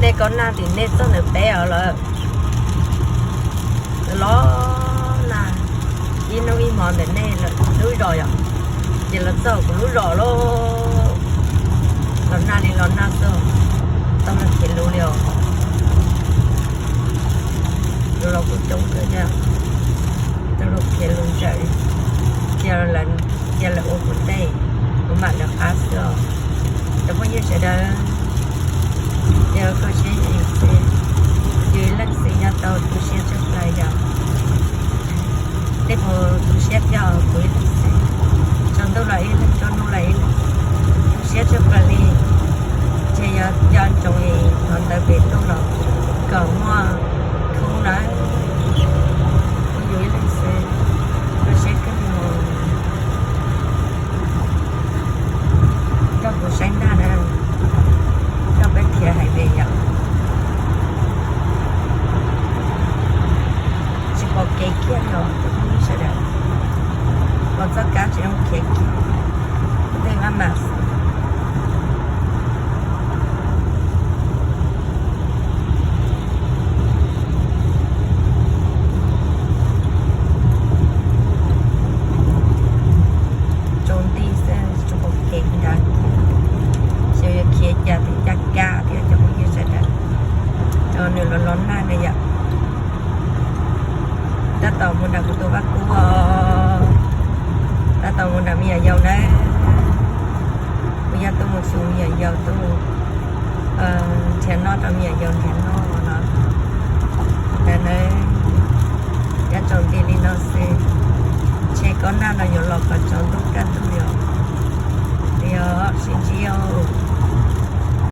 Nej kaub nag tim nej txog ntawm peb os lawm. Los nag ib hnub ib hmo ntawm nej lub zos yom, ces los txog kuv lub zos lauj. Los nag li los nag xwb, tau los khiav lus li os. Lus los kuj coob kawg thiab, tau los khiav lus ntsawm, cia lawv ua kuv tej, kuv mam lawv qab xwb os. Cov phooj ywg sawv daws, yog koj siab yog yus xwb, yus ib leeg xwb nyob tau tu siab tshaj plaws yom. Tej puas tu siab thiab os kuv ib leeg xwb, tsaus ntuj los ib leeg, tsaus ntuj los ib leeg, tu siab tshaj plaws li. Ces yog nco ntsoov es thov ntawd pem tuaj los kom muaj khub nawb, kuv yus ib leeg xwb, tu siab kawg li. Koj kuv saib nag na, koj peb khiav hais tias yom, tsis pom kev kiag li os tus phooj ywg sawv daws, pom txoj kab tsis zoo khiav kiag, tej maj mam xwb. Tsaus nti xwb tsis pom kev ntag, xyov yuav khiav cas thiaj caj kab thiab cov phooj ywg sawv daws. Nws los los nag na yom. Tab tom mus nram kuv tus vaj kub os, tab tom mus nram me nyuam yaus nawb. Kuv yog tuaj mus xyuas me nyuam yaus, tuaj nrhiav noj rau me nyuam yaus nrhiav noj no. Ntawd nawb, nyob tsaus nti li no xwb, ntshe kaub nag no yuav los kom tsaus ntuj kaj ntug li os. Yog sib ntsib os.